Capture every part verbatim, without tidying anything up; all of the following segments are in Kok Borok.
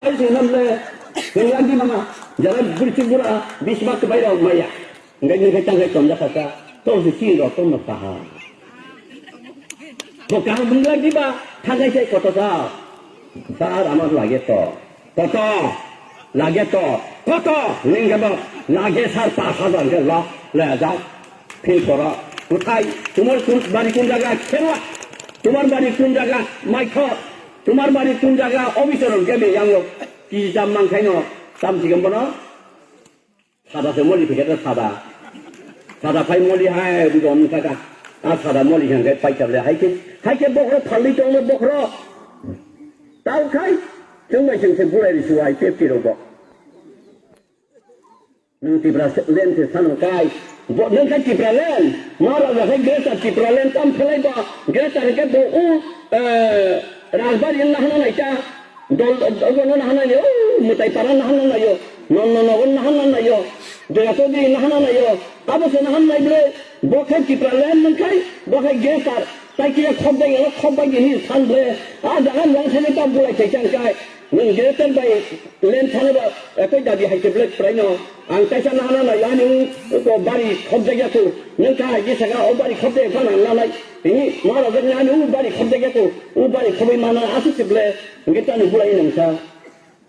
Ai se nam le, nang lagi mama, jara bursi bura, bisma ke bai rok maya. Ngai ngai tang ngai tom jaka ka, to se si rok tom no kaha. Bo kaha bung lagi ba, thangai sai koto sa. Sar amar lage to. Koto, lage to. Koto, ningga ba, lage sar pa sa dan ke la, le ja. Phin kora. Kuthai, tumar kun, bari kun jaga, kherwa. Tumar bari kun jaga, maikho. Tumar bari kun jaga, obisor ke be yang lo. Ki jam mang khai no, tam si gam bono. Sada se moli phikhe ta sada. Sada phai moli hai, bujo nung saka. A sada moli hang khai pai chable. Hai khe, hai khe bokhro phalwi tongno bokhro. Tau khai, chwng bai chwng se bulai ri suwai pep tiro bo. Nung Tipra se-, land se sano kai. Bo, nung khai Tipra land. Maharaja khai Greater Tipra land tam phelai ba. Greater ke bo u, eh, Rajbari nahana naita. Dol, dol, no nahana yo, mutai para nahana nayo, non, non, non, nahana nayo, Jaya Chaudhary nahana nayo, abo se nahana nai ble, bo khai Tipra land nang khai, bo khai Greater, tai kira khop dai, khop bai ni san ble, a jaga lang thani ta bulai thai chang kai, nang Greater bai land thani ba, ekoi dabi hai te ble prai no. Ang kaisa nahana nai ani u ko bari khobjak ya ko. Nang ka ye saka o bari khobjak ya phana nanai. Tini Maharaj ni ani u bari khobjak ya ko. U bari khobai mana asu chible. Nge tani bulai nang sa.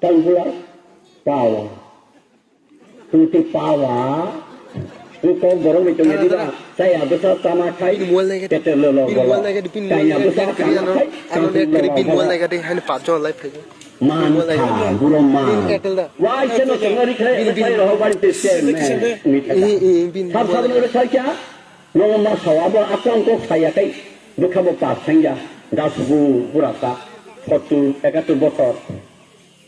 Tang bulai. Pawa. Tuti pawa. U ko borok ni tong ya diba. Saya besa sama khai. Pini mobile nai khe, pete lo lo pini bolo. Mobile nai khe, pini mobile nai khe, pini mobile nai khe, pini mobile nai khe, pini mobile nai khe, pini mobile nai khe. Man kha, buro man. Wai seno seno ri khe, sai roho bari te se me. Sab sab no ri khai kya? No ma sawa bo akong ko khaya kai. Bukha bo pa sangya. Das bu burasa. Forty, ekatur bosor.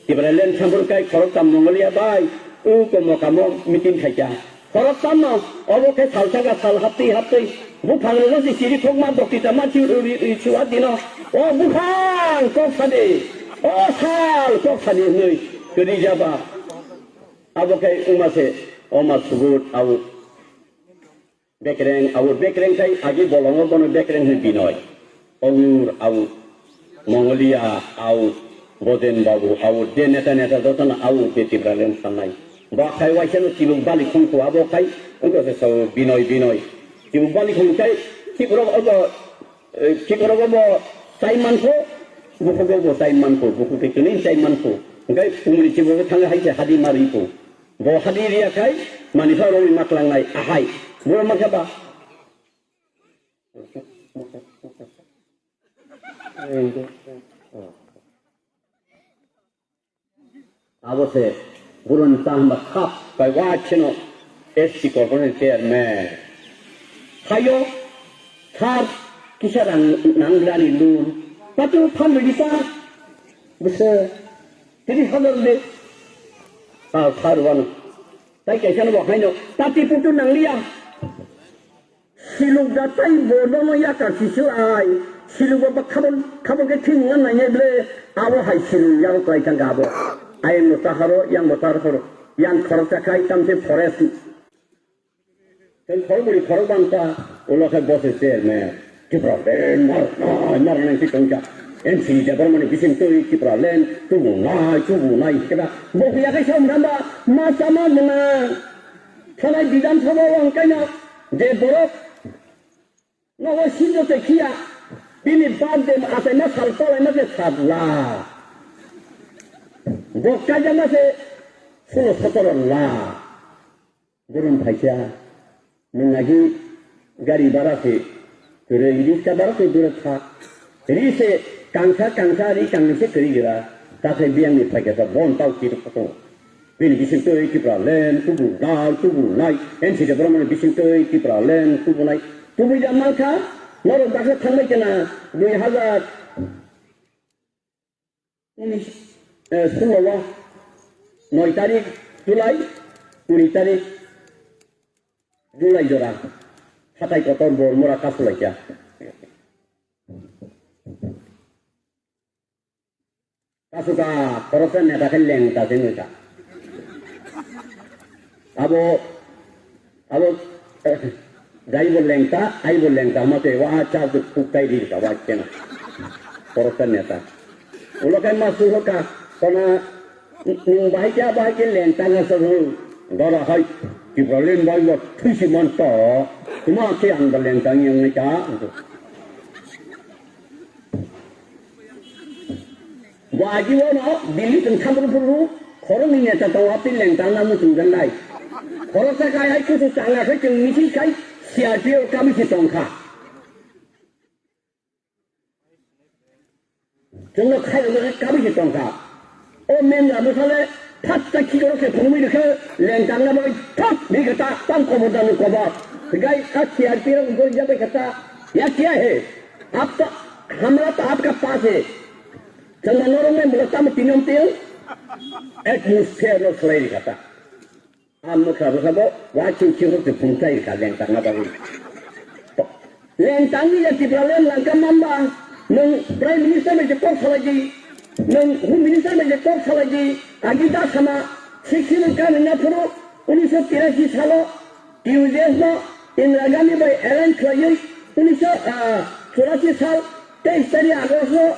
Tipra land sambur kai khorok tam Mongolia bai. U ko mokamo meeting khai kya. Khoroktham no, obo khe salsa ga sal haptwi haptwi. Buphang rwgwi si siri thokma bokti tama si ri, ri, ri, suwa dino. O buphang kok sadi, o sal kok sadi hwnwi kwrwi jaba. Abo khe wngma se, oma subut au. Bekreng, au bekreng khai agi bolongo bono bekreng hwnwi Binoy. Ongur au, Mongolia au, Boden Babu au, je neta neta jotono au je Tipraland sanai. Ba khai waisano tibuk bali khungkhu abo khai, wngkha se sao Binoy Binoy. Tibuk bali khung khai, Tipra obo, eh, Tipra obo chai mankho, bukhuk obo chai mankho, bukhuk khe chini chai mankho. Hingkai umri tibuk thang hai se hadi mari kho. Bo hadi riya khai, manisa rongni maklangnai ahai. Boro makha ba. Abo se, boroni ta hwnba khap bai wa kheno S T corporation chairman. Hayo, sir, kisa rang nanglani loan. Patu phan rwdi ta. Bwswk, three hundred le. Ah, sir wano. Tai kaisa no bo haino, tati putu nangliya. Siluk da tai bo nono yakar sisu ai. Siluk ba khabon, khabon khe thing ngan nai ble. Abo hai siluk yaro klai thang abo. Ayang bo taharo, yang bo taharo. Yang khorok ta khai tam se forest. Tei khorok buri khorok ban ta, ulo khai bo se chairman. Tipra land mar, mar, mar nang si tong ja. N C Debbarma ni bising twi Tipra land tubu nai, tubu nai keda. Bo ya khai som ramba, ma sama mena. Thanai Bidhan Sabha o ang kaina je borok nogo sinjo se khiya, bini birthday achaima sal tolaima se sat lakh. Bo kaijama se sulo sotoro lakh. Gurung phaikha, nwng nagi gari bara se kwrwi, riska bara se dure tha. Ri se kangsa kangsa ri kangni se kwrwi gira, ta khe biyang ni phaikha sa bon tau kiri koto. Bini bising twi Tipra land tubu nai, tubu nai, N C Debbarma ni bising twi Tipra land tubu nai. Tubu ya mankha, norok dakhe thangbai kena dui hazar. Unis, eh, sulo o noi tarik July, kuri tarik July jora, hatai kotor bor mora kasulaikha. Kasuka, khoroksa neta khe lengta se neta. Abo, abo, eh, jaibo lengta, aibo lengta, mate wa cha tu puktai ri ka wa kena. Khoroksa neta. Ulo kai ma suho ka, kona Nwng bahai khe, bahai khe lengtang asa rw. Dora hai, Tipraland bai bo thuisi man to. Tuma khe ang bo lengtang yang nai ta. Bo agi bo no, Delhi tong thamru phuru, khoroknwi neta tongo, apni lengtang na muchung jan nai. Khoroksa kai hai kusu changa khe chwng mithi khai, C R P F kami se tong kha. Chwngno khairokno khe kabui se tong kha. O memra bwsale phatta khikorok se phunugwi rwkhe lengtangna bagwi thok bhi khe ta tang kobor dano kobor. Hikai a C R P rok gori jabai khe ta ya kya hai? Aap to hamra to aapka paas hai. Chwngno norok memra tamo tinom tiyung atmosphere no swlai rwkha ta. Ang mwkha bwsabo, wa chwng chwng se phung chai kha lengtangna bagwi. Lengtangni ya Tipraland langkha mamba, nwng Prime Minister bai je kok salai di, nwng Home Minister bai je kok salai di, agi da sama, sixty no kami na phuru, unisho tirasi salo, T U J S no Indira Gandhi bai alliance khlaiwi, unisho churasi sal, teis tari August no,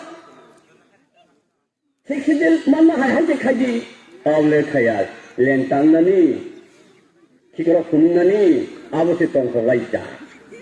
Sixth Schedule manna hai hai khe khai di. Tawle khaya, lengtangnani, khikrok phunuknani, abo se tongthok lai ja.